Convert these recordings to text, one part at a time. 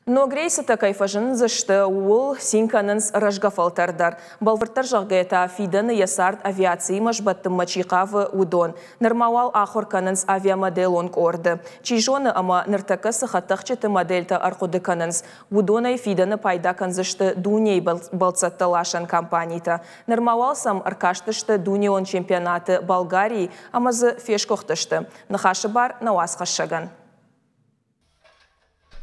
Ног рейсытӕ кӕй фӕзындзысты, ууыл цин кӕнынц рӕзгӕ фӕлтӕр дӕр. Бӕлвырддӕр зӕгъгӕйӕ та, фидӕны йӕ цард авиациимӕ сбӕттынмӕ чи хъавы, уыдон. Нырма уал ахуыр кӕнынц авиамоделон къорды. Чи зоны, ӕмӕ ныртӕккӕ цы хӕдтӕхджыты модельтӕ ӕрхъуыды кӕнынц, уыдонӕй фидӕны пайда кӕндзысты дунейы бӕлццӕттӕ ласӕн компанитӕ. Нырма уал сӕм ӕркастысты дунеон чемпионаты Болгарийы ӕмӕ дзы фесгуыхтысты. Ныхасы бар нӕ уацхӕссӕгӕн.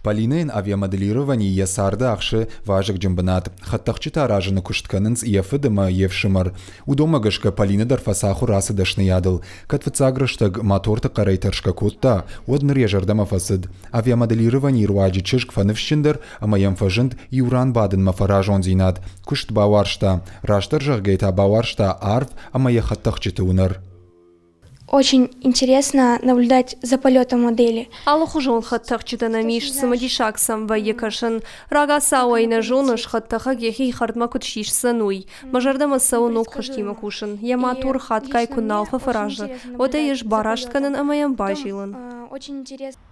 Полинӕйӕн авиамоделировани йӕ царды ахсы вазыгджын бынат. Хӕдтӕхджытӕ аразыны куыст кӕнынц йӕ фыд ӕмӕ йе фсымӕр. Уыдонмӕ гӕсгӕ Полинӕ дӕр фӕцахуыр ацы дӕсныйадыл. Кӕд фыццаг рӕстӕг моторты хъӕрӕй тӕрсгӕ кодта, уӕд ныр йӕ зӕрдӕмӕ фӕцыд. Авиамоделированийы руаджы чызг фӕныфсджындӕр ӕмӕ йӕм фӕзынд иу ран бадынмӕ фӕразондзинад. Куыст бауарзта. Растдӕр зӕгъгӕйӕ та бауарзта арв ӕмӕ йӕ хӕдтӕхджыты уынӕр. Очень интересно наблюдать за полетом модели. Алыхуызон хӕдтӕхджытӕ нӕм ис, цымыдисаг сӕм вӕййы кӕсын. Рагацау ӕй нӕ зоныс, хӕдтӕхӕг йӕхи хӕрдмӕ куыд сисдзӕн, уый. Мӕ зӕрдӕмӕ цӕуы ног хуызтимӕ кусын. Йӕ мотор хатгай куы нал фӕфӕразы, уӕд ӕй ӕз бараст кӕнын ӕмӕ йӕм базилын. Очень интересно.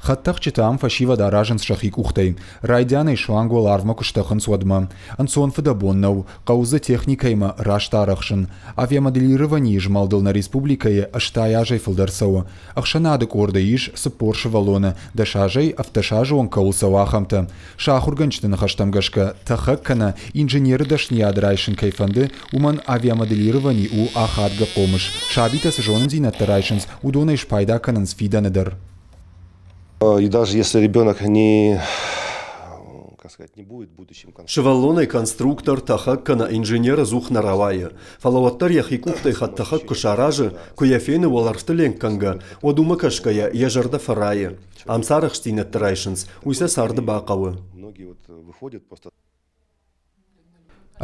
Хӕдтӕхджытӕ ам фӕсивӕд аразынц сӕхи къухтӕй. Райдианӕй суанг уӕларвмӕ куы стӕхынц, уӕдмӕ. Ӕнцон фыдӕбон нӕу, хъӕуы дзы техникӕимӕ раст арӕхсын. Авиамоделированийы змӕлдыл нӕ республикӕйы 80 азӕй фылдӕр цӕуы. Ӕхсӕнады къорды ис 40 сывӕллоны, 10 азӕй 17 азы онг кӕуыл цӕуы, ахӕмтӕ. Сӕ ахуыргӕнджыты ныхӕстӕм гӕсгӕ, тӕхӕг кӕнӕ инженеры дӕсныйад райсын кӕй фӕнды, уымӕн авиамоделировани у ахадгӕ хъомыс. Сабитӕ цы зонындзинӕдтӕ райсынц, уыдонӕй спайда кӕнынц фидӕны дӕр. И даже если ребенок не Сывӕллонӕй конструктор, тӕхӕг кӕнӕ инженер ӕдзух нӕ рауайы. Фӕлӕ уӕддӕр йӕхи къухтӕй хӕдтӕхӕг куы саразы, куы йӕ фены уӕлӕрвты ленкгӕнгӕ, уӕд уымӕ кӕсгӕйӕ йӕ зӕрдӕ фӕрайы. Ам цы арӕхстдзинӕдтӕ райсынц, уый сӕ царды бахъӕуы.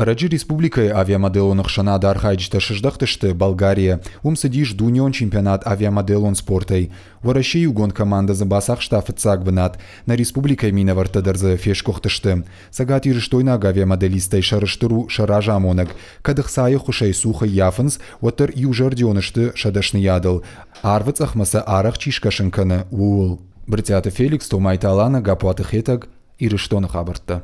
Ӕрӕджы республикӕйы авиамоделон ӕхсӕнады архайджытӕ сыздӕхтысты Болгарийӕ. Уым цыдис дунеон чемпионат авиамоделон спортӕй. Уӕрӕсейы иугонд командӕ дзы бацахста фыццаг бынат. Нӕ республикӕйы минӕвӕрттӕ дӕр дзы фесгуыхтысты. Цӕгатирыстойнаг авиамоделисттӕй сӕрыстыр у сӕ разамонӕг. Кӕд ӕхцайы ӕххуысӕй цух ӕййафынц, уӕддӕр иузӕрдион сты сӕ дӕсныйадыл. Арвы цъӕхмӕ сӕ арӕх чи скӕсын кӕны, ууыл. Брытъиаты Феликс, Томайты Алана, Гаппуаты Хетӕг, Ирыстоны хабӕрттӕ.